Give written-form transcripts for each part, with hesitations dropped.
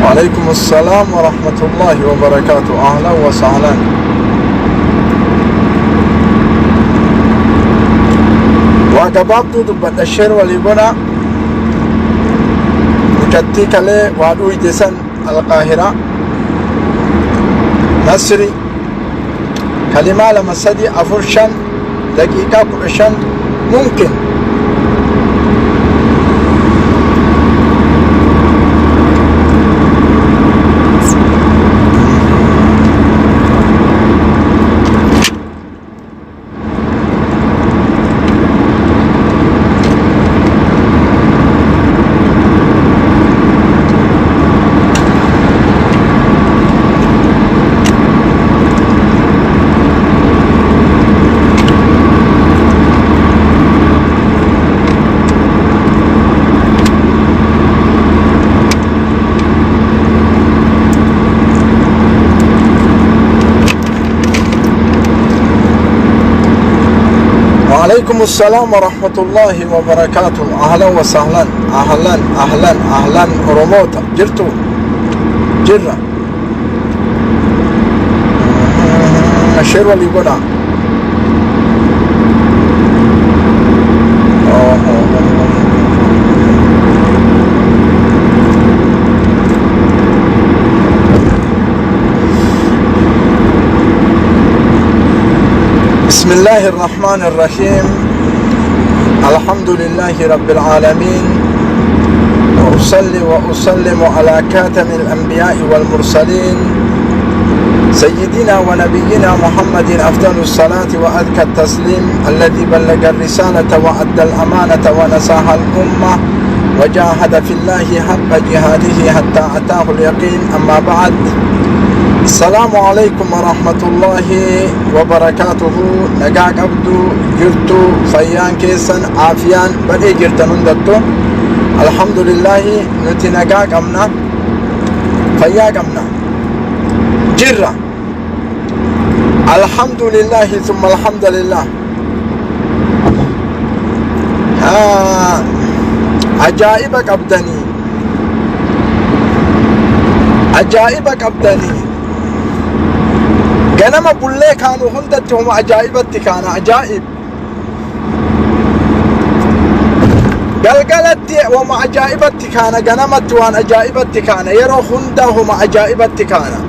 وعليكم السلام ورحمة الله وبركاته. أهلا وسهلا. Waa gabaabduu dubbadha, share walii godha. Mucattii kalee waa dhuyde san, Alqaahiraa Nasri, kalimaa lama, sadi, afur, shan, daqiiqaa 15 mumkin. وعليكم السلام ورحمة الله وبركاته. أهلا وسهلا، أهلا أهلا أهلا. Oromoota jirtu, jirra. Share walii godha. بسم الله الرحمن الرحيم. الحمد لله رب العالمين، وأصلي وأسلم على كاتم الأنبياء والمرسلين، سيدنا ونبينا محمد، أفضل الصلاة وأزكى التسليم، الذي بلغ الرسالة وأدى الأمانة ونصح الأمة وجاهد في الله حق جهاده حتى أتاه اليقين. أما بعد، السلام عليكم ورحمة الله وبركاته. Nagaa qabdu, jirtu, fayyaan keessan, aafiyaan badhee jirtan hundattu? Alhamdulillahi, nuti nagaa qabna, fayyaa qabna, jirra. Alhamdulillahi thumma alhamdulillah. Haa, ajaa'iba qabdanii, ajaa'iba qabdanii. Ganama bullee kaanu hundatti homa ajaa'ibatti kaana, ajaa'ib. Galgalatti homa ajaa'ibatti kaana, ganamatti waan ajaa'ibatti kaana, yeroo hunda homa ajaa'ibatti kaana.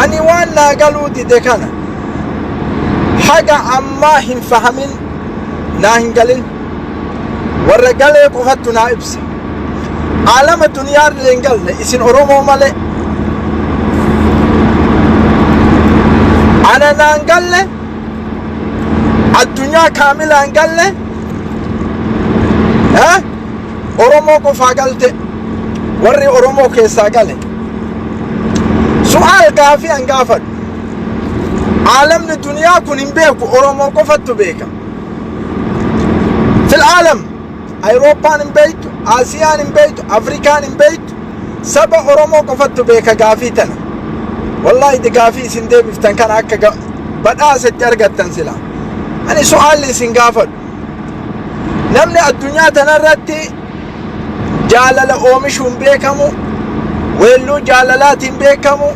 Ani waan naa galuu dide kana haga ammaa hin fahamin, naa hin galin. Warra galee qofattu naa ibsa. Aalama duniyaa illee hin galle isin Oromoo malee. Ana naan galle, addunyaa kaamilaa hin galle. Eh? Oromoo qofaa galte, warri Oromoo keessaa gale. Su'aal gaafii an gaafadhu. Aalamni duniyaa kun hin beeku, Oromoo qofattu beeka. Fil aalam Awurooppaan hin beektu, Asiyaan hin beektu, Afrikaan hin beektu, saba Oromoo qofattu beeka gaafii tana. Wallaahi gaafii isin deebiftan kana akka badhaasa itti argattan sila. Ani su'aalli isin gaafadhu. Namni addunyaa tanarratti jaalala oomishuun beekamu, weelluu jaalalaatiin beekamu,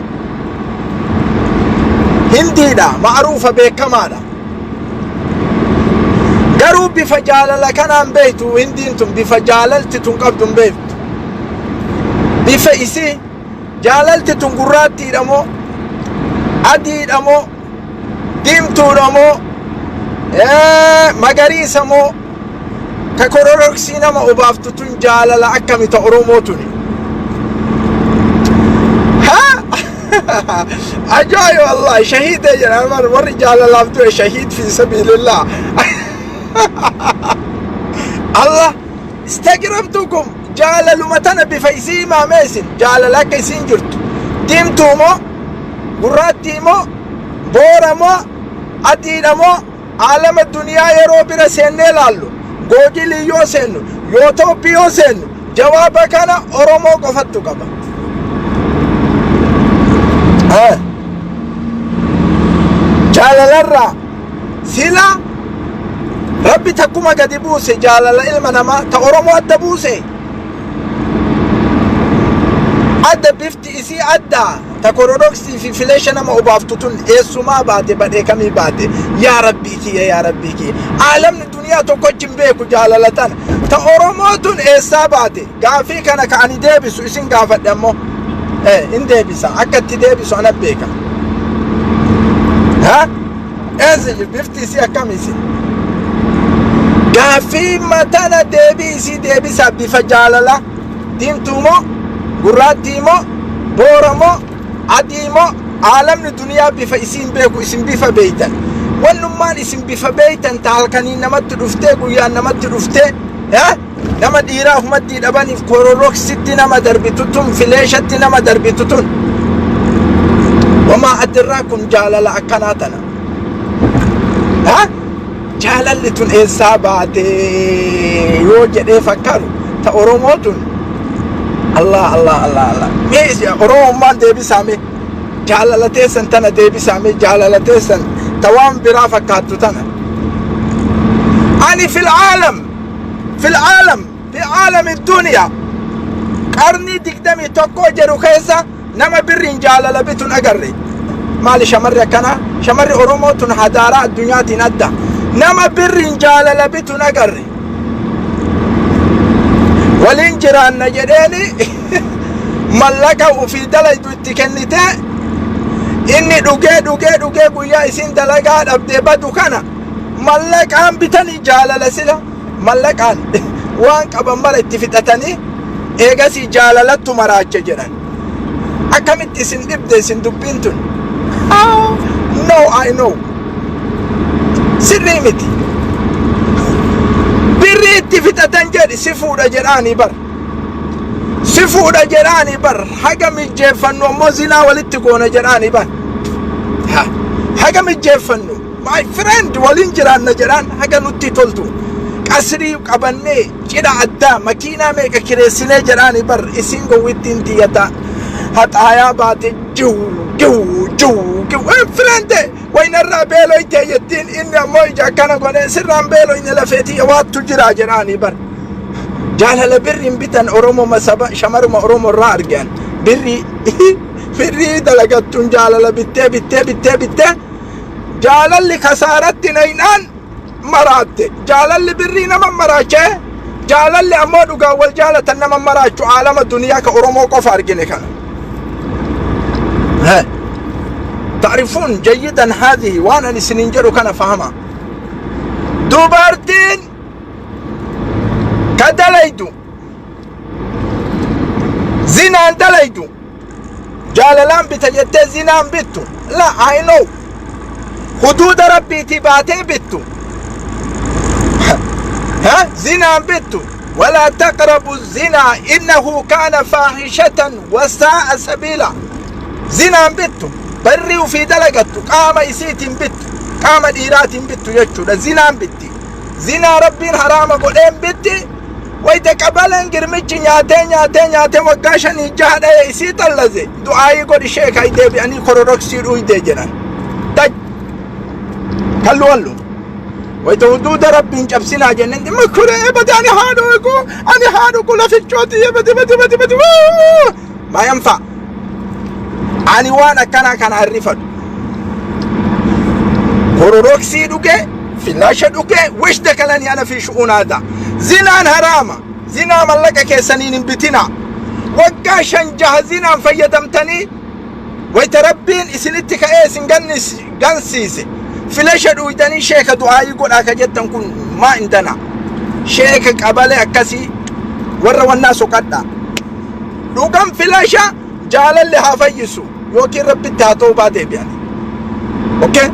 Hindiidha, ma'ruufa, beekamaadha. Garuu bifa jaalala kanaan beektu Hindiin tun, bifa jaalalti tun qabdu hin beektu. Bifa isii jaalalti tun gurraattiidha moo, adiidha moo, diimtuudha moo, magariisa moo, ka kororoksii nama obaaftu tun jaalala akkami ta Oromoo tuni? Ha! Ajaa'iba wallahi, shahiidee jedhan warri jaalalaaf du'e, shahiid fi sabilillah. Allah istagirabtukum, jaalaluma tana bifa isii himaamee isin jaalala akka isiin jirtu, diimtuu moo, gurraattii moo, boora moo, adiidha moo? Aalama duniyaa yeroo bira seennee laallu, Googilii yoo seennu, Yuutuubii yoo seennu, jawaaba kana Oromoo qofattu qaba. Jaalalarraa sila Rabbi takkuma gadi buuse jaalala ilma namaa ta Oromoo adda buuse. Adda bifti isii adda ta korodoksii fi fileesha nama obaaftu tun eessumaa baate, badhee kamii baate? Yaa Rabbii kiyya, yaa Rabbii kiyya, aalamni duniyaa tokkochi hin beeku jaalala tana. Ta Oromoo tun eessaa baate? Gaafii kana ka ani deebisu isin gaafadhe ammoo in deebisa. Akka itti deebisu ana beeka. Ha, eessa bifti isii akkam isin? Gaaffii matana deebii isii deebisa. Bifa jaalala diimtuu moo, gurraattii moo, boora moo, adii moo? Aalamni duniyaa bifa isiin beeku, isin bifa beeytan. Wannummaan isin bifa beeytan ta halkanii namatti dhuftee, guyyaan namatti dhuftee, nama dhiiraa humaddii dhabaniif kororoksitti nama darbitu tun, fileeshatti nama darbitu tun, wamaa addirraa kun jaalala akkanaa tana. Ha, jaalalli tun eessaa baate yoo jedhee fakkaatu ta Oromoo tun? Allah, Allah, Allah, Allah. Mee Oromummaan deebisaa. Mee jaalala teessan tana deebisaa. Mee jaalala teessan ta waan biraa fakkaattu tana. Ani في العالم، في العالم، في عالم الدنيا qarnii 21 jedhu keessa nama birriin jaalala bitun agarre. Maali shamarri akkanaa? Shamarri Oromoo tun hadaaraa addunyaatiin adda. Nama birriin jaalala bitun agarre. Waliin jiraanna jedheeni mallaqa ufii dalaydu itti kennitee, inni dhugee dhugee dhugee guyyaa isin dalagaa dhabdee badu kana mallaqaan bitanii jaalala. Sila mallaqaan waan qaban mara itti fixatanii eegasii jaalalattu maraache jedhan. Akkamitti isin dhibde isin dubbiin tun? No, I know, sirrii miti. Birrii itti fixatan jedhi, si fuudha jedhaanii bar, si fuudha jedhaanii bar. Haga mijjeeffannu ammoo zinaa walitti goona jedhaanii bar. Haga mijjeeffannu, my friend, waliin jiraanna jedhaan. Haga nutti toltu qasrii qabannee, cidha addaa, makiinaa meeqa kireessinee jedhaanii bar. Isin gowwittiin tiyyata haxaayaa baate jiw giw jiw giw. Friend, waynarraa beeloyte jettiin. Inni ammoo ija akkana godhe, sirraan beeloyne, lafeetii waattu jira jedhaanii bar. Jaalala birriin bitan Oromoo saba shamaruma Oromoo irraa argan. Birrii birrii dalagattuun jaalala bittee bittee bittee bittee jaalalli kasaaratti naynaan maraatte. Jaalalli birrii nama maraachee, jaalalli ammoo dhugaa wal jaalatan nama maraachu. Aalama duniyaa ka Oromoo qofa argine kana. تعرفون جيدا هذه وانا سنين جرو كان فهمها. Dubartiin ka dalaydu zinaan dalaydu jaalalaan bita jettee zinaan bittu, la, I know, huduuda Rabbiitii baatee bittu. Ha, zinaan bittu. ولا تقربوا الزنا إنه كان فاحشة وساء سبيلا. Zinaan bittu, barri ufii dalagattu qaama isiitiin bittu, qaama dhiiraatiin bittu jechuudha. Zinaan bitti, zinaa Rabbiin haraama godheen bitti. Wayta qabaleen girmichi nyaatee nyaatee nyaatee waggaa 5 6 dha'e isii xallaze, du'aayii godhi sheekaa, deebi'anii kororoksii dhuyde jedhan. Taj kallu wallu wayta huduuda Rabbiin cabsinaa jenneen dhimma kuree bade. Ani haadhu, ani haadhu ku lafichooti bade bade bade bade maa yanfa. Ani waan akkanaa kana arrifadhu. Kororoksii dhuge, filasha dhuge, wish dakalanii ana fi shu'uun haadaa. Zinaan haraama. Zinaa mallaqa keessaniin hin bitinaa. Waggaa 5 6 zinaan fayyadamtanii wayta Rabbiin isinitti ka'ee isin gansiise filasha dhuydanii sheeka du'aayii godhaa ka jettan kun maa indana. Sheeka qabale akkasii warra wannaa soqadhaa. Dhugan filasha jaalalli haa fayyisu yookiin Rabbitti haa ta'uu deebi'ani. Okay?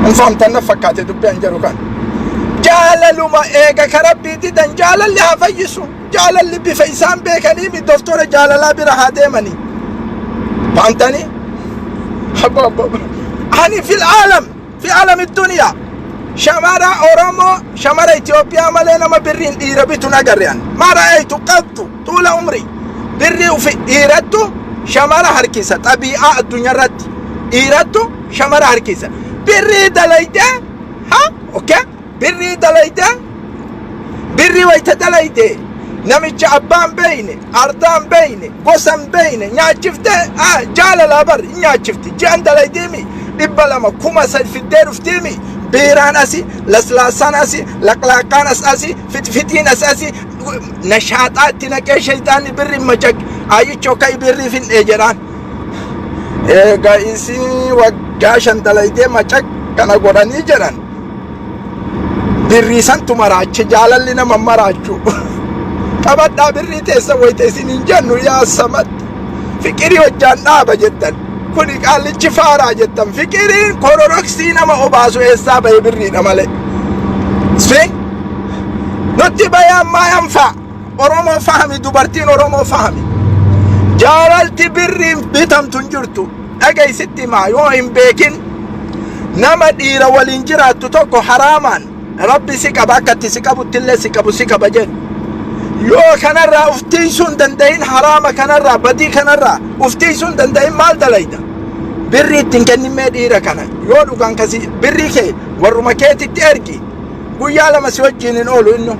Hin fahamtan na fakkaate dubbii an jedhu kan. Jaalaluma eega ka Rabbii didan jaalalli haa fayyisu. Jaalalli bifa isaan beekanii mi doktora jaalalaa bira haa deemanii. Fahamtanii? Ani في العالم، في عالم الدنيا shamara Oromoo, shamara Itoophiyaa malee nama birriin dhiira bitu nagarre an. ما رأيت قط طول عمري. Birrii ufi dhiirattu shamara harkisa. Xabii'aa addunyaa irratti dhiirattu shamara harkisa. Birrii dalaydee ha Okay, birrii dalayde, birrii wayta dalayde, namicha abbaan beeyne, ardaan beeyne, gosan beeyne nyaachifte. Jaalalaa bar hin nyaachifti. Ji'an dalaydeemi, 200, 3000 fiddee dhufteemi. Biiraan asi, laslaasaan asi, laqlaaqaan as asi, fitfitiin as asi, nashaaxaa itti naqee, shayxaanni birri macaq ayyichoo ka'i birrii fin'ee jedhaan. Eega isii waggaa 5 dalaydee macaq kana godhanii jedhan, birrii santu maraache. Jaalalli nama maraachu. Qabadhaa birrii teessa. Wayita isin hin jennu, yaa samad fiqirii hojjaan dhaaba jettan, kuni qaallichi faaraa jettan. Fiqiriin kororoksii nama obaasu eessaa bahe? Birriidha malee. Si nutti bayaan maayan fa'a. Oromoo fahami, dubartiin Oromoo fahami, jaalalti birriin bitamtu hin jirtu. Dhagaysitti himaa, yoo hin beekin nama dhiira waliin jiraattu tokko haraamaan Rabbi si qaba. Akka itti si qabuttillee si qabu, si qaba jedhu. Yoo kanarraa uf tiisuu hin danda'in, haraama kanarraa, badii kanarraa uf tiisuu hin danda'in, maal dalayda? Birrii ittiin kennimmee dhiira kana. Yoo dhugaan kasi birrii kee warruma keetitti ergi, guyyaa 2 si wajjiin hin oolu innu.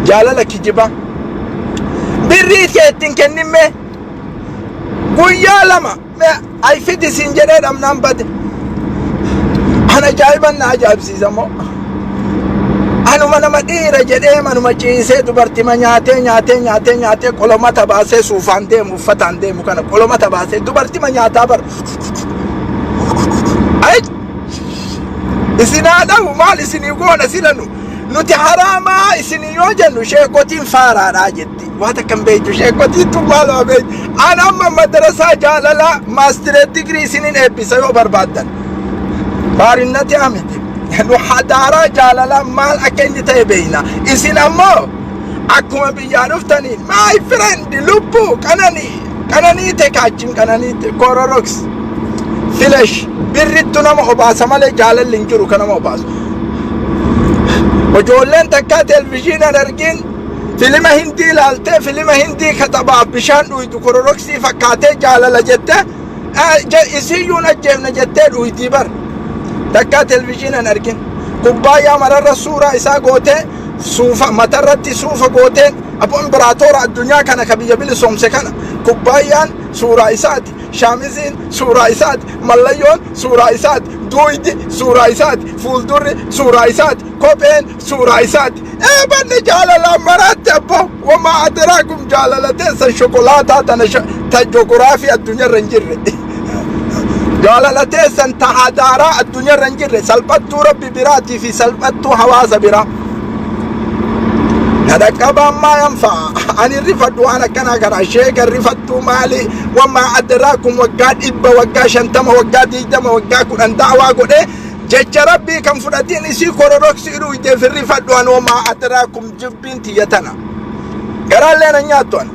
Jaalala kijiba. Birrii kee ittiin kennimmee, guyyaa 2 ay fidi siin jedhee dhabnaan bade. An ajaa'iban na ajaa'ibsiisa moo, anuma nama dhiira jedhee manuma ciisee dubartima nyaatee nyaatee nyaatee nyaatee, qolomata baasee suufaan deemu, uffataan deemu kana qolomata baasee dubartima nyaataa bar. Ay, isin haa dhabu. Maal isinii goona silanu? Nuti haraamaa isinii yoo jennu, sheekotiin faaraadhaa jetti. Waan takka hin beektu sheekotiin tun, maal beektu? An amma madarasaa jaalalaa maastireet digirii isinin eebbisa yoo barbaaddan. Baarinnati amiti. Nu hadaaraa jaalalaa maal akka inni ta'e beekna. Isin ammoo akkuma biyyaa dhuftaniin my friend, lubbuu, qananii qananiite, kaachin qananiite, kororoks filesh birrittu nama obaasa malee jaalalli hin jiru ka nama obaasu. Ijoolleen takkaa televizyiinaan argin filima Hindii ilaaltee, filima Hindii katabaaf bishaan dhuydu kororoksii fakkaatee jaalala jettee, isiyyuun ajjeefna jettee dhuydii bar. Takkaa televizyiinaan argin kubbaayyaa mararra suuraa isaa gootee, suufa matarratti suufa gooteen, abbo imbiraatoora addunyaa kana ka biyya bilisoomse kana, kubbaayyaan suuraa isaati, shaamiziin suuraa isaati, mallayyoon suuraa isaati, duuydi suuraa isaati, fuuldurri suuraa isaati, kopheen suuraa isaati. Ee, banni jaalalaan maraatti abbo. Wamaa adraakum jaalala teessan shokolaataa tana ta jogiraafii addunyaarra hin jirre, jaalala teessan ta hadaaraa addunyaarra hin jirre, salphattuu Rabbi biraatii fi salphattuu hawaasa biraa. Na dhaqqabaan maayan fa'a. Ani rifadhu waan akkanaa kana. Sheeka rifattuu maali? Wamaa adraakum waggaa 100, waggaa 50, waggaa 20, waggaa 10 da'waa godhee jecha Rabbii kan fudhatiin isii kororoksii dhuydeef hin rifadhu an. Wamaa adraakum jibbiin tiyya tana garaallee na nyaattu an.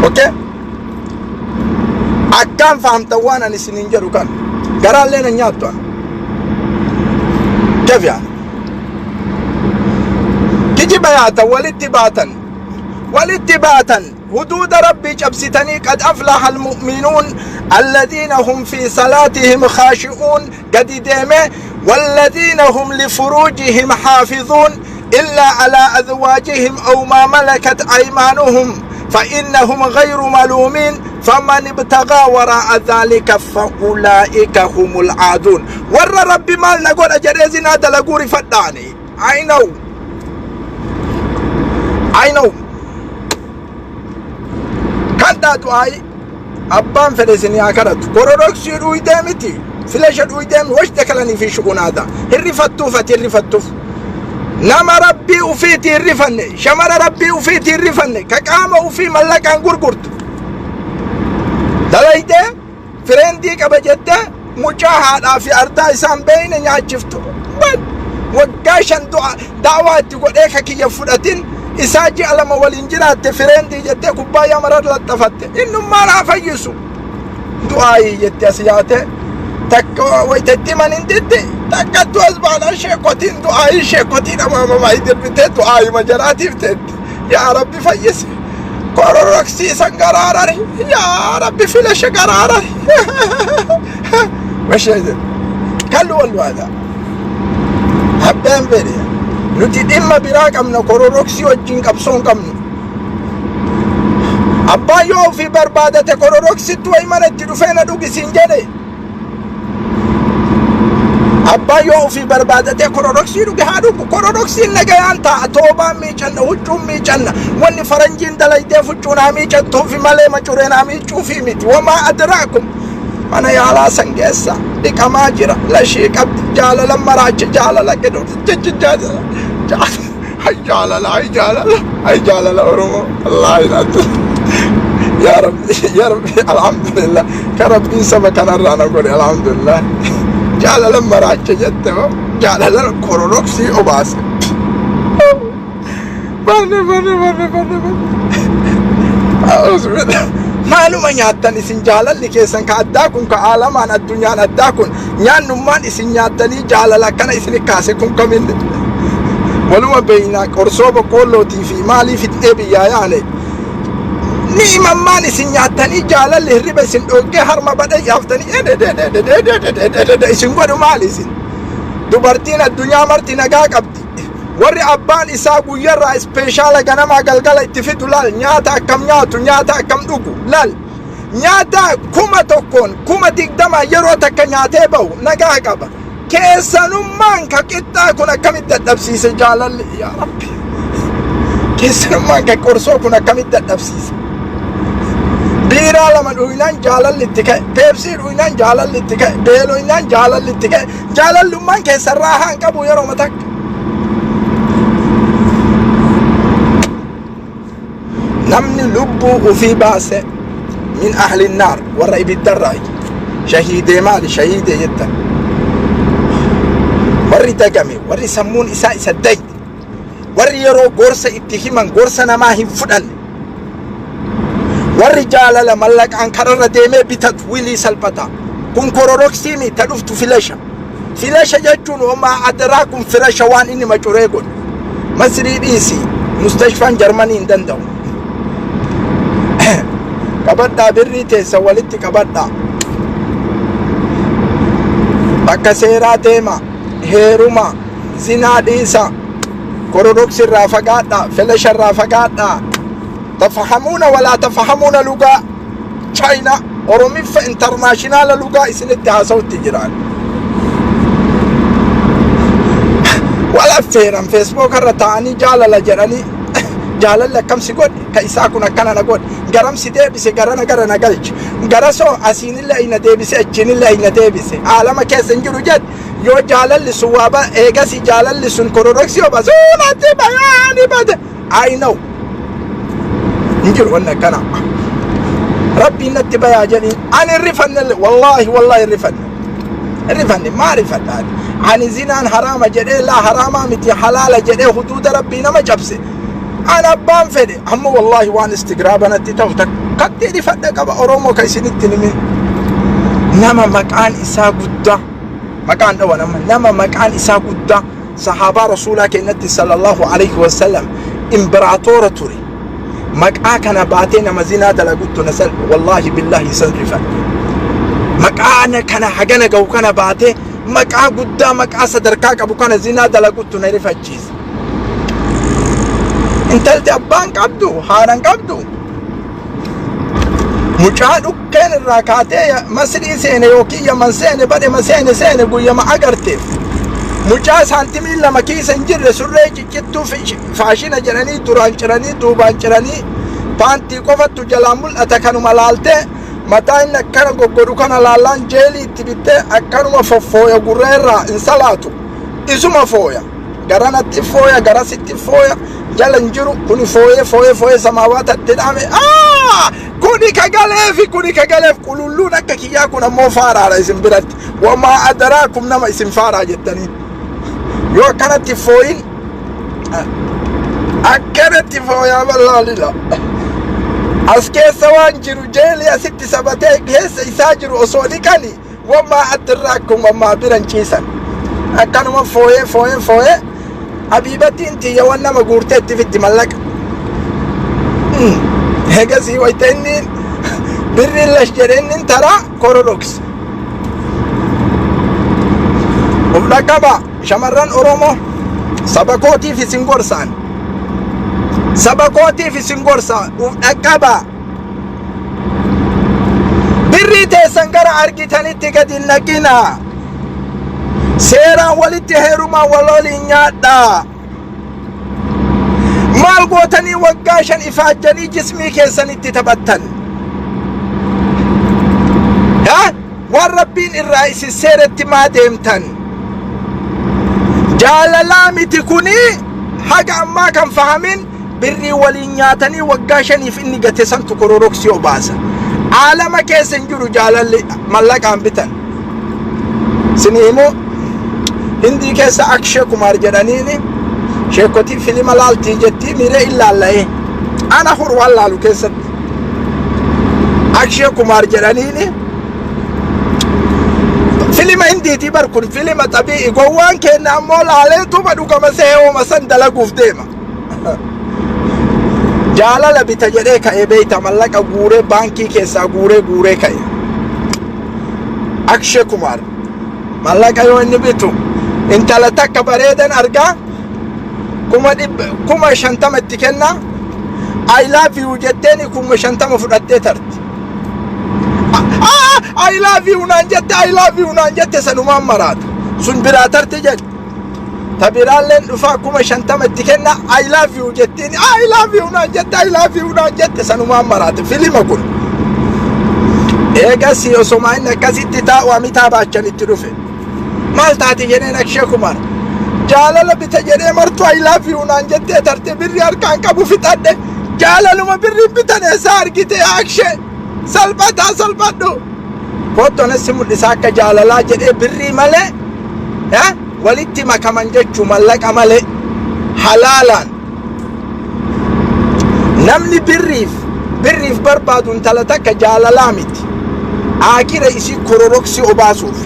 Okay, akkaan fahamtan waan ani isiniin jedhu kan garaallee na nyaattu an. Kefyaan kijiba yaatan, walitti baatan, walitti baatan, huduuda Rabbii cabsitanii. قد أفلح المؤمنون الذين هم في صلاتهم خاشعون gadi deeme, والذين هم لفروجهم حافظون إلا على أزواجهم أو ما ملكت أيمانهم فإنهم غير ملومين فمن ابتغى وراء ذلك فأولئك هم العادون. ور ربي مال نقول أجري زنا دلقوري فداني. I know, I know. Kan taatu ayi abbaan fedhe isin haa kadhatu. Kororoksii dhuydee miti, filasha dhuydee washta kalanii fi shu'unaata hirrifattuuf. Ati hirrifattuuf nama Rabbii ufiiti hirrifanne, shamara Rabbii ufiiti hirrifanne, ka qaama ufii mallaqaan gurgurtu dalaydee, friendii qaba jettee mucaa haadhaa fi ardaa isaan beeyne nyaachiftu. Waggaa 5 da'waa itti godhee ka kiyya fudhatin isaa ji'a 2 waliin jiraatte, friendii jettee kubbaayyaa marar laxxafatte. Innummaan haa fayyisu, du'aayii jette as yaate. Takka wayita itti himan hin didde. Takkattu as baanaan sheekotiin du'aayii, sheekotiin amaamamaa dirbitee du'aayii majaraatiif teetti. Yaa Rabbi fayyisi, kororoksiisan garaarari, yaa Rabbi filasha garaarari. Washee jedhu. Kallu wal waadaa. Abbaan fedhe nuti dhimma biraa qabna, kororoksii wajjin qabsoo hin qabnu. Abbaan yoo ofii barbaadate kororoksitti wayi mana itti dhufee na dhugisiin jedhe. Abbaan yoo ofii barbaadatee kororoksii dhuge haa dhugu. Kororoksiin nagayaan taa'a. Toobaan miicanna, huccuun miicanna. Wanni faranjiin dalaydee huccuun haa miicattuufi malee macureen haa miicuufi miti. Wamaa adraakum. Mana yaalaa san geessa dhiqamaa jira. Lashii qabdi. Jaalala maraacha jaalala gidu. Hay jaalala, hay jaalala, hay jaalala Oromoo. Wallaahi laatu. Yaa Rabbi, yaa Rabbi, alhamdulillah. Ka Rabbiin saba kanarraa na godhe, alhamdulillah. Jaalala maraacha jette moo jaalala kororoksii obaase. Banne, banne, banne, banne, banne. A'uuzu billah. Maaluma nyaattan isin? Jaalalli keessan ka addaa kun, ka aalamaan addunyaan addaa kun, nyaannummaan isin nyaattanii jaalala akkana isin kaase kun kaminni? Waluma beeynaa, qorsoo boqqoollootii fi maalii fixnee biyyaa yaane. Ni'imammaan isin nyaattanii jaalalli hirriba isin dhoggee harma badhee yaaftanii isin godhu maali isin? Dubartiin addunyaa marti nagaa qabdi. Warri abbaan isaa guyyarraa special ganamaa galgala itti fidu, laal nyaata akkam nyaatu, nyaata akkam dhugu laal. Nyaata 1000n 20,000 yeroo takka nyaatee bahu nagaa qaba. Keessanummaan ka qixxaa kun akkamitti dadhabsiise jaalalli, yaa Rabbi? Keessanummaan ka qorsoo kun akkamitti dadhabsiise? Biiraa lama dhuynaan jaalalli itti ka'e, peepsii dhuynaan jaalalli itti ka'e, beeloynaan jaalalli itti ka'e. Jaalallummaan keessarraa haan qabu yeroo takka. Namni lubbuu ufii baase min ahli naar, warra ibiddarraa. Shahiidee maali shahiidee jettan? Warri dagame, warri sammuun isaa isa dayde, warri yeroo gorsa itti himan gorsa namaa hin fudhanne, warri jaalala mallaqaan kararra deemee bitatu wilii salphata. Kun kororoksiimi ta dhuftu filasha. Filasha jechuun homaa adaraa kun firasha waan inni macuree godhu. Masrii dhiisi, mustashfaan Jarmanii hin danda'u. Qabadhaa, birrii teessa walitti qabadhaa. Bakka seeraa deema, heeruma, zinaa dhiisa, kororoksi irraa fagaadhaa, filasha irraa fagaadhaa. Tafahamuuna walaa tafahamuuna lugaa China Oromiffa international lugaa isinitti haasa'utti jiran. Wal affeeran Facebook irra taa'anii jaalala jedhanii. Jaalalli akkam si godhe? Ka isaa kun akkana na godhe, garam si deebise? Garana gara na galche, gara soo asiinillee ayna deebise, achiinillee ayna deebise, aalama keessa hin jiru jedhe. Yoo jaalalli sun waa eegasi jaalalli sun kororoksii oba suunatti bayaani bade. I know hin jiru wanni akkana. Rabbiin natti bayaa jedhiin. Ani hin rifannelle, wallaahi wallaahi hin rifanne, hin rifanne. Maa rifadha ani? Ani zinaan haraama jedhee, laa haraamaa miti halaala jedhee huduuda Rabbii nama cabse an abbaan fedhe. Amma wallaahi waan istigraaba natti ta'u takkatti rifadhe qaba. Oromoo ka isinitti himin, nama maqaan isaa guddaa, maqaan dhawa, nama maqaan isaa guddaa, sahaabaa rasuulaa kennatti sallallahu alaihi wasallam imbiraatoora ture, maqaa kana baatee nama zinaa dalaguttu na salphe. Wallaahi billaahi san rifadhe. Maqaa kana hagana ga'u kana baatee, maqaa guddaa, maqaa sadarkaa qabu kana zinaa dalaguttu na rifachiise. Intalti abbaan qabdu, haadhan qabdu, mucaa dhukkeen irraa kaatee Masrii seene yookiin Yaman seene, badhema seene seene guyyama agarteef, mucaa saantimii 2 kiisa hin jirre, surree ciccittuu faashina jedhanii duraan ciranii duubaan ciranii paantii qofattu jalaa mul'ata, kanuma laaltee mataa inni akkana goggodhu kana laallaan jeelii itti bittee akkanuma foffooya, gurra irraa hin salaatu, isuma fooya, garanatti fooya, garasitti fooya, jala hin jiru. Kuni fooyee fooyee fooyee samaawaatatti dhaame. Kuni ka galeefi, kuni ka galeef. Qululluun akka kiyyaa kun ammoo faaraadha isin biratti. Wamaa adaraakum nama isin faaraa jettanii yoo akkanatti fooyin, akkanatti fooyaa ballaalila as keessa waan jiru jeelii asitti sabatee keessa isaa jiru osoo dhiqani wamaa addirraakum wamaa biran ciisan, akkanuma fooyee fooyee fooyee. Habiibattiin tiyya wan nama guurtee itti fiddi mallaqa. Egasii wayita inni birriin lash jedhe inni taraa kororoks. Dhaqqaba shamarran Oromoo, saba kootiif isin gorsaan, saba kootiif isin gorsa, uf dhaqqaba. Birrii teessan gara argitanitti gadi hin naqinaa. Seeraan walitti heerumaa, wal waliin nyaadhaa. Maal gootanii waggaa 5 ifaajjanii jismii keessanitti taphattan? Haa? Waan Rabbiin irraa isin seeretti maa deemtan? Jaalalaa miti kuni. Haga ammaa kan fahamin birrii waliin nyaatanii waggaa 5f inni gate santu kororoksii obaasa. Aalama keessa hin jiru jaalalli mallaqaan bitan. Sini immoo Hindii keessa Akshay Kumar jedhaniini sheekotii filima laaltii jettii miiree illaalla'ee ana hur waan laalu keessatti Akshay Kumar jedhaniini filima Hindiitii bar kun filima xabii'i. Gowwaan kenna ammoo laaleetuma dhugama see'ooma san dalaguuf deema. Jaalala bita jedhee ka'ee beeyta, mallaqa guuree, baankii keessaa guuree guuree ka'e. Akshay Kumar mallaqa yoo inni bitu intala takka bareedan argaa, 100,000, 50,000 itti kenna. "I love you" jetteeni 50,000 fudhattee tarti. "I love you" naan jette, "I love you" naan jette, sanumaan maraata. Sun biraa tarti jedhe. Ta biraalleen dhufaa 50,000 itti kenna, "I love you" jettiin, "I love you" naan jette, "I love you" naan jette, sanumaan maraate. Filima kun. Eegas osoma inni akkasitti taa'u Amitaa Baachan itti dhufe. "Maal taate?" jedheen. Akshay Kumar "Jaalala bita jedhee martu 'I love you' naan jettee tarte, birri harkaan qabu fixadhe." Jaalaluma birriin bitan eessaa argite, Akshay? Salphataa salphadhu. Kottu anassi mul'isa akka jaalalaa jedhee birrii malee walitti makaman jechuu, mallaqa malee halaalaan. Namni birriif barbaadu intala takka jaalalaa miti. Aakira isii kororoksii obaasuuf.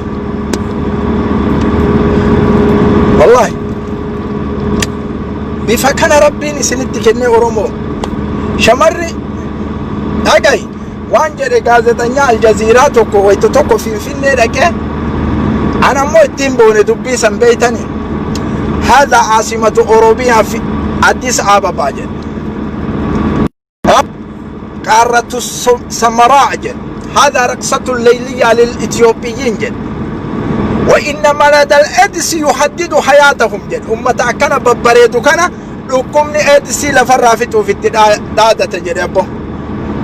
Wallahi bifa kana Rabbiin isinitti kennee. Oromoo shamarri, dhagayi waan jedhe gaazexanyaa Aljaziiraa tokko wayita tokko Finfinnee dhaqee. Ana ammoo ittiin boone dubbii san beeytanii. "هذا عاصمة أوروبيا في أديس أبابا" jedhe. "قارة السمراء" jedhe. "هذا رقصة الليلية للإثيوبيين" jedhe. "وإن مرض الإيدز يهدد حياتهم" jedhe. Ummata akkana babbareedu kana dhukkubni eedsii lafarraa fixuuf itti dhaadata jedhe. Abbo,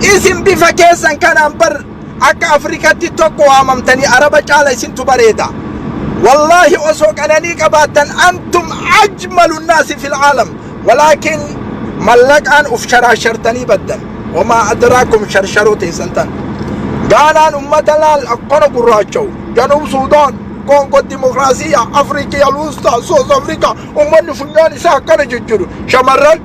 isin bifa keessan kanaan bar akka Afrikatti tokko waamamtanii Araba caala isintu bareeda. Wallaahi osoo qananii qabaattan أنتم أجمل الناس في العالم، ولكن mallaqaan uf sharaashartanii baddan. وما أدراكم sharsharuu teessan tan. Gaanaan ummata laal akkana gurraacha'u, Janub Suudaan, Kongo Dimokiraasiyaa, Afrikiya Luustaa, South Africa, ummanni funyaan isaa akkana jijjiru shamarran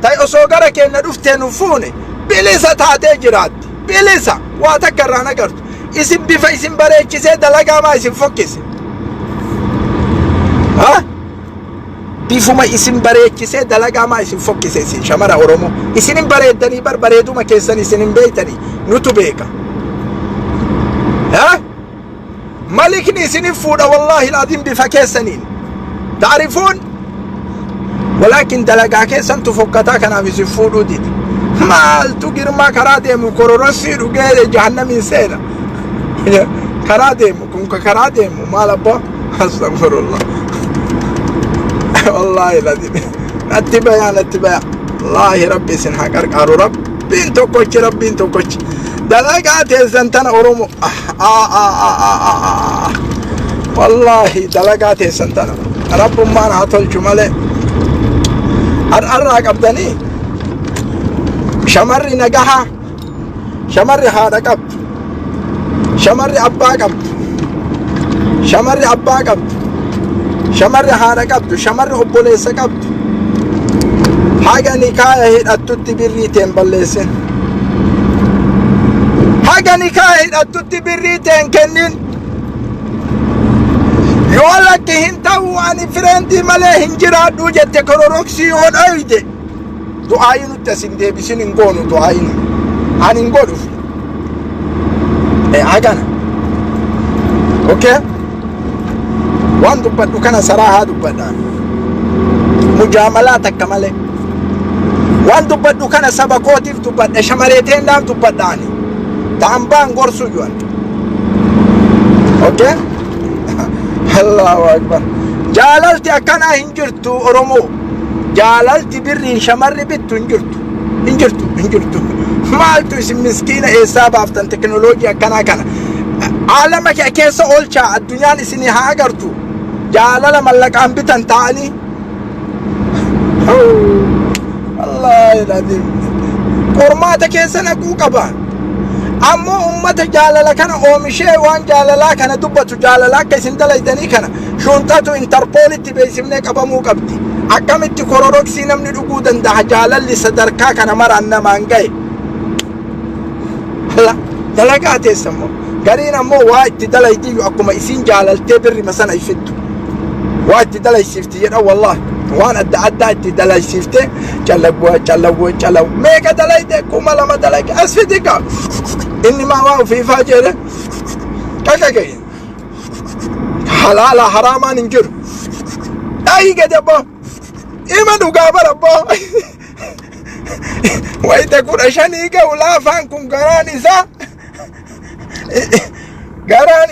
ta'e osoo gara keenya dhuftee nu fuune bilisa taatee jiraatti. Bilisa waa takka irraa agartu. Isin bifa isin bareechisee dalagaa maa isin fokkise? Ha, bifuma isin bareechisee dalagaa maa isin fokkise? Isin shamara Oromoo isin hin bareeddanii bar, bareeduma keessan isin hin beeytanii, nutu beeka. Ha, malikni isinif fuudha, والله العظيم, bifa keessaniin تعرفون، ولكن dalagaa keessantu fokkataa, kanaaf isin fuudhuu dide. Maaltu girmaa karaa deemu kororossii dhugee jahannamiin seena karaa deemu kun ka karaa deemu maal abbaa? أستغفر الله. والله العظيم natti bayaa, natti baya. Wallaahi Rabbi isin haa qarqaaru. Rabbiin tokkochi, Rabbiin tokkochi. Dalagaa teessan tana, Oromo, wallaahi dalagaa teessan tana Rabbummaan haa tolchu malee har'arraa qabdanii. Shamarri nagahaa, shamarri haadha qabdu, shamarri abbaa qabdu, shamarri abbaa qabdu, shamarri haadha qabdu, shamarri obboleessa qabdu, haga nikaaya hidhattutti birrii teen balleessin, haga nikaaya hidhattutti birrii teen kennin. Yoo lakki hin ta'u, ani friend malee hin jiraadhu jette, kororoksii yoo dhoyde, du'aayi nutti as hin deebisin, hin goonu. Du'aayi ani hin godhuuf hagana. Okay, Waan dubbadhu kana saraahaa dubbadha. Mujaamalaa takka malee. Waan dubbadhu kana saba kootiif dubbadha. Shamaree teennaaf dubbadha ani. Ta'an baan gorsuu ju'an. Okay? Allahu Akbar. Jaalalti akkanaa hin jirtu Oromoo. Jaalalti birriin shamarri bittu hin jirtu. Hin jirtu, hin jirtu. Maaltu isin miskiina eessaa baaftan teknooloojii akkanaa kana? Aalama keessa oolchaa addunyaan isinii haa agartu. Jaalala mallaqaan bitan ta'anii. Wallaahi laziim. Qormaata keessa naquu qaba. Ammoo ummata jaalala kana oomishee waan jaalalaa kana dubbatu jaalala akka isin dalaydanii kana shunxatu intarpoolitti beeksifnee qabamuu qabdi. Akkamitti kororoksii namni dhuguu danda'a jaalalli sadarkaa kana maraan namaan gahe. Dalagaa teessa immoo. Gariin ammoo waa itti dalaydiyyuu akkuma isiin jaalaltee birrima sana ifittu. Waa itti dalaysiifti jedha wallahi. Waan adda addaa itti dalaysiiftee calawwa calawwa calaw. Meeqa dalayde 2000 dalage as fidi kaa. Inni maa waa ofiifaa jedhe qaqaqe. Halaala haraamaan hin jiru. Dhahi gadi abbaa. Ima dhugaa bara abbaa. Wayita 15 ga'u laafaan kun garaan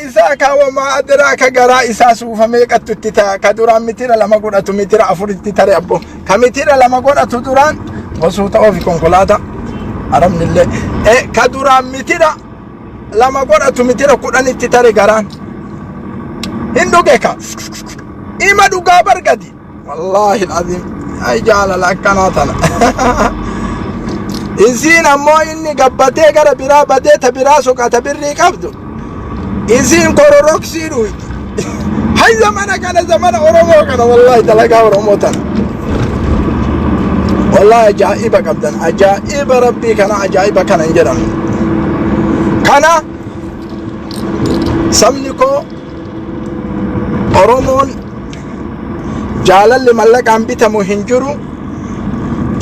isaa kaawwamaa adiraa ka garaa isaa suufamee qattu itti ta'a. Ka duraan mitira 2 godhatu mitira 4tti tare abbo. Ka mitira 2 godhatu duraan gosoota ofi konkolaataa arabnillee. Ka duraan mitira 2 godhatu mitira 10tti tare garaan. Hin dhuge ka. Ima dhugaa bargadi. Wallaahi alazim. Ay jaalala akkanaa tana. Isiin ammoo inni gabbatee gara biraa badee ta biraa soqa ta birrii qabdu. Isiin kororoksii dhuydi. Hay zamana kana zamana Oromoo kana wallaahi dalagaa Oromoo tana. Wallaahi ajaa'iba qabdan. Ajaa'iba rabbii kana ajaa'iba kana hin jedhamu. Kana sabni koo Oromoon jaalalli mallaqaan bitamu hin jiru.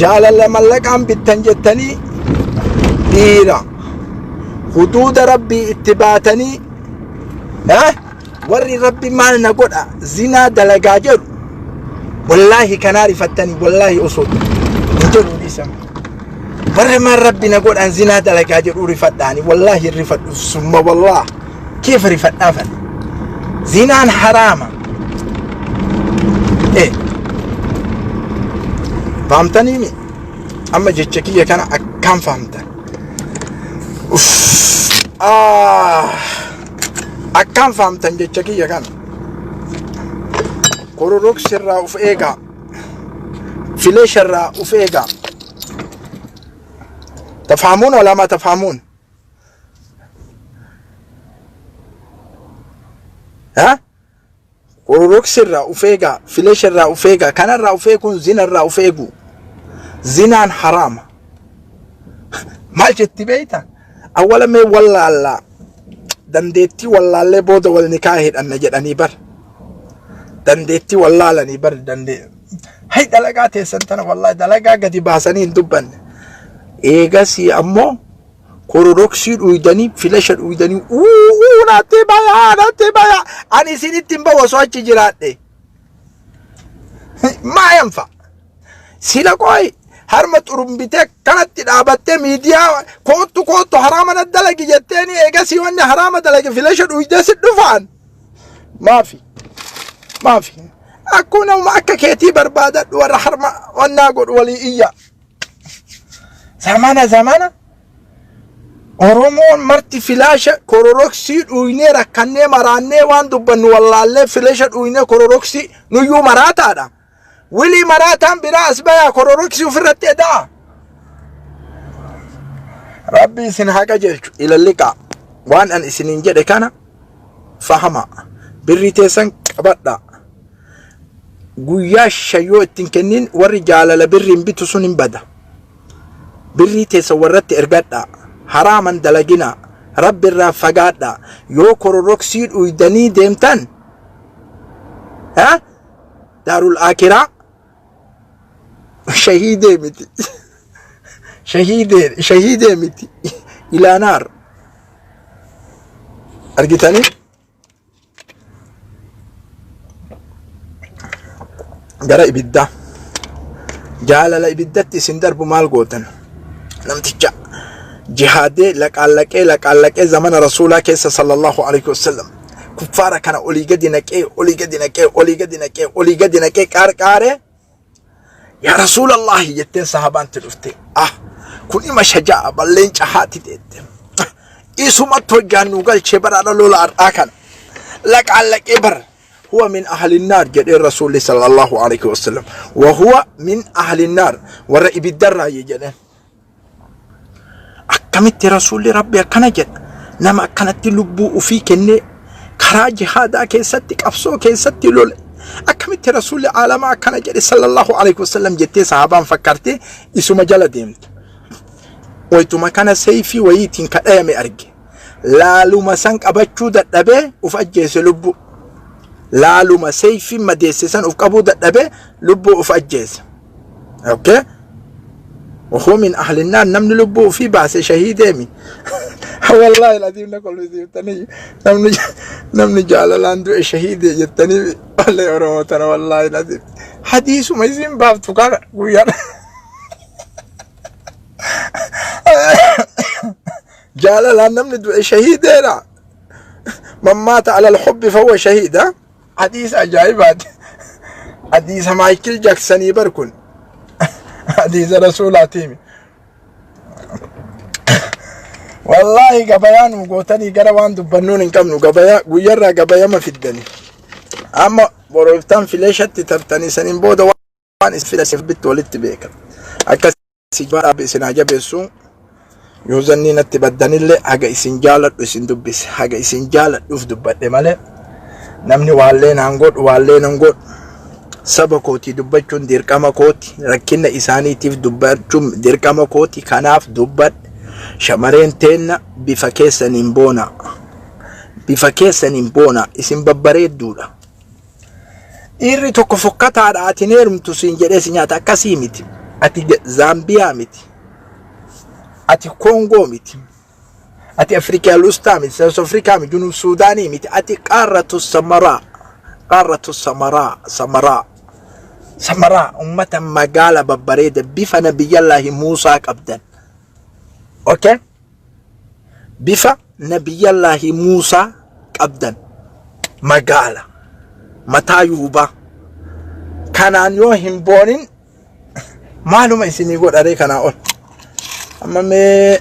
Jaalala mallaqaan bittan jettanii dhiira huduuda rabbii itti baatanii warri rabbi maal na godha zinaa dalagaa jedhu wallaahi kanaa rifattanii wallaahi osoo hin jedhu dhiisama. Warri maal rabbi na godhan zinaa dalagaa jedhu rifadhaani wallaahi hin rifadhu summa wallaah keef rifadhaafan zinaan haraama. Fahamtanii mi? Amma jecha kiyya kana akkam fahamtan? Akkam fahamtan jecha kiyya kana? Kororoksirraa uf eegaa. Fileesharraa uf eegaa. Tafhamuun walaa maa tafhamuun? Ha? Kororoksirraa uf eegaa, fileesharraa uf eegaa, kanarraa uf eeguun zinarraa uf eeguu. Zinaan haraama. Maal jetti beektaa? Awwala mee wallaallaa dandeettii wallaallee booda wal nikaa hidhanna jedhanii bar. Dandeettii wallaalanii bar dandee. Hay dalagaa teessan tana wallaahi dalagaa gadi baasanii hin dubbanne. Eegasii ammoo kororoksii dhuydanii filasha dhuydanii uuu natti bayaa natti bayaa ani isinitti hin bahu osoo achi jiraadhe. Maa yanfa? Sila qoy harma xurumbitee kanatti dhaabattee miidiyaa koottu koottu haraama na dalagi jetteeni eegasii wanni haraama dalage filasha dhuydee si dhufaan. Maafi maafi akkuma nama akka keetii barbaadadhu warra harma wannaa godhu walii iyya. Zamana zamana Oromoon marti filaasha kororoksii dhuynee rakkannee maraannee waan dubbannu wallaallee filasha dhuynee kororoksii nuyyuu maraataadha. Wilii maraataan biraa as bayaa kororoksii ofirratti edaa. Rabbi isin haa qajeelchu ilalliqaa waan an isiniin jedhe kana fahama birrii teessan qabadha. Guyyaa 5 yoo ittiin kennin warri jaalala birriin bitu sun hin bada. Birrii teessan warratti ergadha. Haraaman dalagina. Rabbi irraa fagaadha. Yoo kororoksii dhuydanii deemtan daarul aakiraa shahiidee miti. Shahiidee shahiidee miti. Ilaanaar. Argitanii? Gara ibiddaa. Jaalala ibiddatti isin darbu maal gootan? Namticha jihaadee laqaallaqee laqaallaqee zamana rasuulaa keessa sallallahu alaihi wasallam kuffaara kana olii gadi naqee olii gadi naqee olii gadi naqee olii gadi naqee qaarqaaree yaa rasuulallahi jetteen sahabaanti dhufte. Ah, kun ima shajaa'a balleen cahaati teette. Isumatti hojjaan nu galchee baraadha lola har'aa kana. Laqaallaqee bara. Huwa min ahli naar jedheen rasuulli sallallahu alaihi wasallam. Wa huwa min ahli naar, warra ibiddarraayyi jedheen. Akkamitti rasuulli rabbi akkana jedha? Nama akkanatti lubbuu ufii kennee karaa jihaadaa keessatti qabsoo keessatti lole. Akkamitti rasuulli aalamaa akkana jedhe sallallahu alaihi wasallam jettee sahaabaan fakkaartee isuma jala deemte. Waytuma kana seeyfii wayiitiin kadhayame arge. Laaluma san qabachuu dadhabee uf ajjeese lubbuu. Laaluma seeyfiin madeesse san uf qabuu dadhabee lubbuu uf ajjeese. Okay? وهو من أهل النار. Namni lubbuu ofii baase shahiideemi. Wallaahi ladiim na kolfisiiftanii, namni jaalalaan du'e shahiidee jettanii. Wallahi Oromoo tana, wallaahi ladiim hadiisuma isin baaftu kana guyyaa jaalalaan namni du'e shahiideedha. من مات على الحب فهو شهيد. Hadiisa ajaa'ibaati. Hadiisa Maayikil Jaaksanii bar kun hadiisa rasuulaatiimi. Wallaahi gabayaa nu gootanii gara waan dubbannuun hin qabnu. Gabayaa guyyarraa gabayama fiddani. Amma boroiftaan fileeshatti tartanii saniin booda waan isin fida bittu walitti beeka. Akkasii dhaabbi isin haa jabeessu. Yoo zannii natti baddanillee, haga isin jaaladhu isin dubbise, haga isin jaaladhuuf dubbadhe malee namni waallee naan godhu waallee nan godhu. Saba kootii dubbachuun dirqama kooti, rakkina isaaniitiif dubbachuun dirqama kooti, kanaaf dubbadhe. Shamareen teenna, bifa keessaniin boona, bifa keessaniin boona, isin babbareedduudha. Dhiirri tokko fokkataadha, ati hin heerumtu siin jedhee si nyaata. Akkasii miti. Ati Zaambiyaa miti, ati Koongoo miti, ati Afrikaa Lustaa miti, South Afrikaa miti, Junub Suudaanii miti. Ati qaarratu samaraa, qaarratu samaraa, samaraa, samaraa, ummata magaala babbareeda, bifa nabiyyallaahi Muusaa qabdan. Okay, bifa nabiyyallaahi Muusaa qabdan, magaala mataa yuubaa kanaan yoo hin boonin maaluma isinii godharee kanaa ol? Amma mee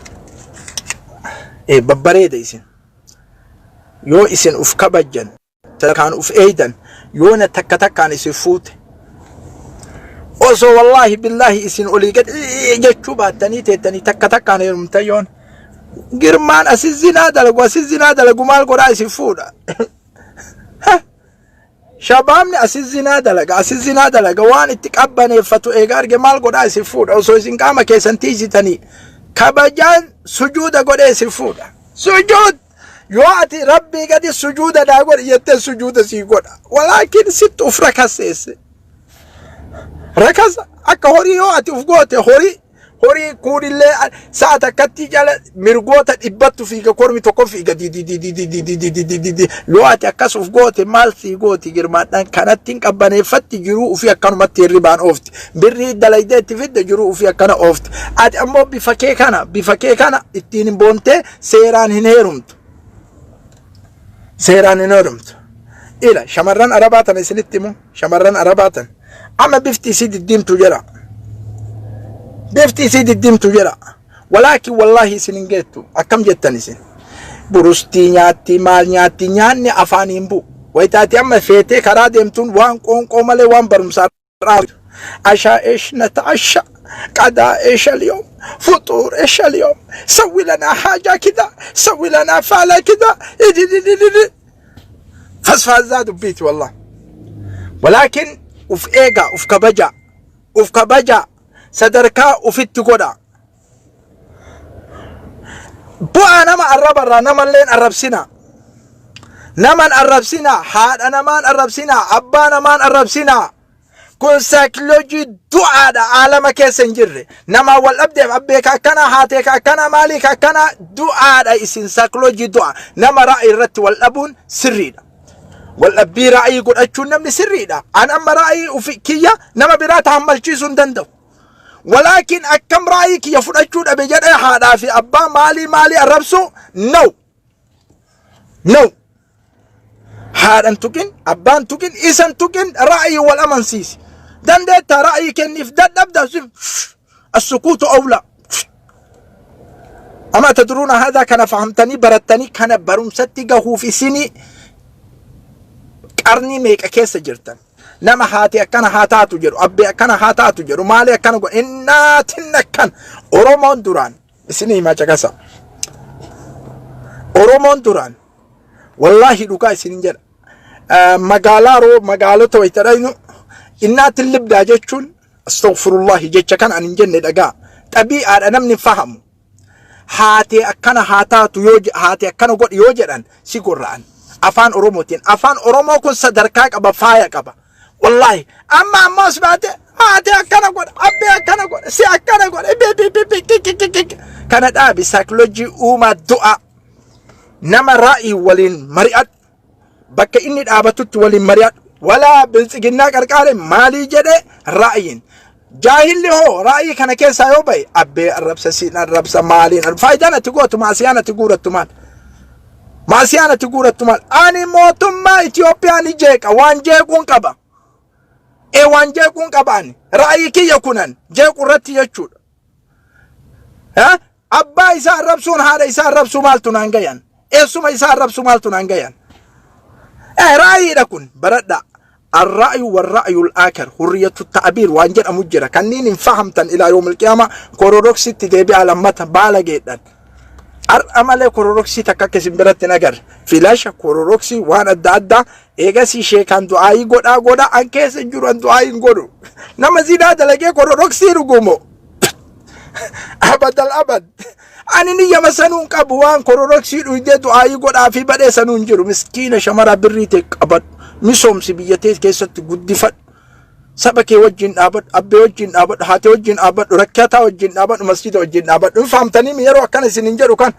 babbareeda isin. Yoo isin uf kabajjan, sadarkaan uf eeydan, yoona takka takkaan isin fuute, osoo wallaahi billaahi isin olii gad jechuu baattanii teettanii takka takkaan heerumtan, yoona girmaan asis zinaa dalagu, asis zinaa dalagu, maal godhaa isin fuudha? Shabaabni asis zinaa dalaga, asis zinaa dalaga, waan itti qabbaneeffatu eega arge maal godhaa isin fuudha? Osoo isin qaama keessan tiisitanii kabajaan sujuuda godhee isin fuudha. Sujuud yoo ati rabbii gadi sujuuda naa godhi jettee, sujuuda sii godha. Walaakin sitti uf rakaseesse. Rakasa akka horii yoo ati uf goote, horii horii kuunillee sa'a takkatti jala mirgoota 100ttu fiiga, kormi tokko fiiga didididididididididi. Yoo ati akkas uf goote maal sii gooti girmaadhaan? Kanatti hin qabbaneeffatti, jiruu ufii akkanumatti hirribaan oofti, birrii dalaydee itti fidde, jiruu ufii akkana oofti. Ati ammoo bifa kee kana ittiin hin boontee seeraan hin heerumtu, seeraan hin heerumtu. Ila shamarran arabaa tana isinitti himu. Shamarran arabaa tan amma bifti isii diddiimtu jedha, bifti isii diddiimtu jedha, walaakin wallaahi isin hin geettu. Akkam jettan? Isin burustii nyaatti, maal nyaatti, nyaanni afaaniin bu'u. Wayitaati amma feetee karaa deemtuun waan qoonqoo malee waan barumsaa raawwatu. عشاء ايش نتعشى؟ غداء ايش اليوم؟ فطور ايش اليوم؟ سوي لنا حاجة كذا، سوي لنا فعلة كذا، فسفازaa dubbiiti wallah. Walaakin uf eegaa, uf kabajaa, uf kabajaa, sadarkaa ufitti godhaa. Bu'aa nama arrabarraa namalleen arrabsinaa. Naman arrabsinaa, haadha namaan arrabsinaa, abbaa namaan arrabsinaa. Kun saayikoloojii du'aadha, aalama keessa hin jirre. Namaa wal dhabdeef abbee ka akkanaa, haatee ka akkanaa, maalii ka akkanaa, du'aadha isin, saayikoloojii du'a. Nama ra'ayi irratti wal dhabuun sirriidha. Waldhabbii ra'ayii godhachuun namni sirriidha. An amma ra'ayii ufi kiyya nama biraa tahammalchiisuu hin danda'u. Walaakin akkam ra'ayii kiyya fudhachuu dhabe jedhee haadhaa fi abbaa maalii maalii arrabsuu? No. No. Haadhan tuqin, abbaan tuqin, isan tuqin, ra'ayii wal amansiisi. Dandeettaa ra'ayii kenniif, dadhabda as-sukuutu awla. Ama tadruuna haadha kana fahamtanii barattanii kana barumsatti gahuuf isinii qarnii meeqa keessa jirtan. Nama haati akkana haa taatu jedhu, abbee akkana haa taatu jedhu, maali akkana godhu, innaatin akkan. Oromoon duraan isinii himaa, caqasa. Oromoon duraan, wallaahi dhugaa isinin jedha. Magaalaa roo magaalota wayita dhaynu innaatin libdaa jechuun, astaghfirullahi, jecha kana ani hin jenne, dhagaa. Xabii'aadha, namni hin fahamu. Haatee akkana haa taatu yoo haatee akkana godhi yoo jedhan si gorra'an. Afaan Oromootiin. Afaan Oromoo kun sadarkaa qaba, faaya qaba. Wallaahi amma ammoo as baate haatee akkana godha, abbee akkana godha, si akkana godha, bi bi bi bi ki ki ki ki. Kana dhaabi, saayikoloojii uumaa du'a. Nama raa'ii waliin mari'adhu. Bakka inni dhaabatutti waliin mari'adhu. Walaa biltsiginnaa qarqaare maalii jedhee ra'ayiin. Jaahilli hoo ra'ayii kana keessaa yoo ba'e abbee arrabsa, siin arrabsa, maaliin faayidaan ati gootu, maasiyaan ati guurattu maal? Maasiyaan ati guurattu maal? Ani mootummaa Itoophiyaa ni jeeqa, waan jeequun qaba. Ee, waan jeequun qaba, ani ra'ayii kiyya kunan jeequ irratti jechuudha. Abbaa isaa arrabsuun, haadha isaa arrabsuu maaltu naan gayan? Eessuma isaa arrabsuu maaltu naan gayan? Ra'ayiidha kun, baradhaa. الرأي والرأي الآخر، حرية التعبير waan jedhamu jira. Kanneen hin fahamtan ilaa yoomil qiyaama kororoksitti deebi'aa. Lammata baala geedhan har'a malee kororoksii takka akka isin biratti hin agarre, filasha kororoksii waan adda addaa. Eegasii sheekaan du'aayii godhaa godhaa, an keessa hin jiru, an du'aayii hin godhu. Nama zinaa dalagee kororoksii dhugumo, abadal abad, ani niyyama sanuu hin qabu. Waan kororoksii dhuydee du'aayii godhaa fi badhee sanuu hin jiru. Miskiina shamara birrii ta'e qabadhu, misoomsi, biyya tee keessatti guddifadhu, saba kee wajjin dhaabadhu, abbee wajjin dhaabadhu, haatee wajjin dhaabadhu, rakkataa wajjin dhaabadhu, masjida wajjin dhaabadhu. Hin fahamtanii yeroo akkana isin hin jedhu kan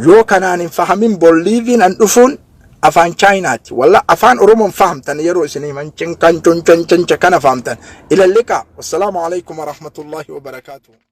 yoo kanaan hin fahamin bolliiviin an dhufuun afaan Chaayinaati. Walla afaan Oromoon fahamtan yeroo isin himan cinkan cuncan cinca kana fahamtan. Ila liqaa. Wassalaamu alaikum warahmatullahi wabarakaatuh.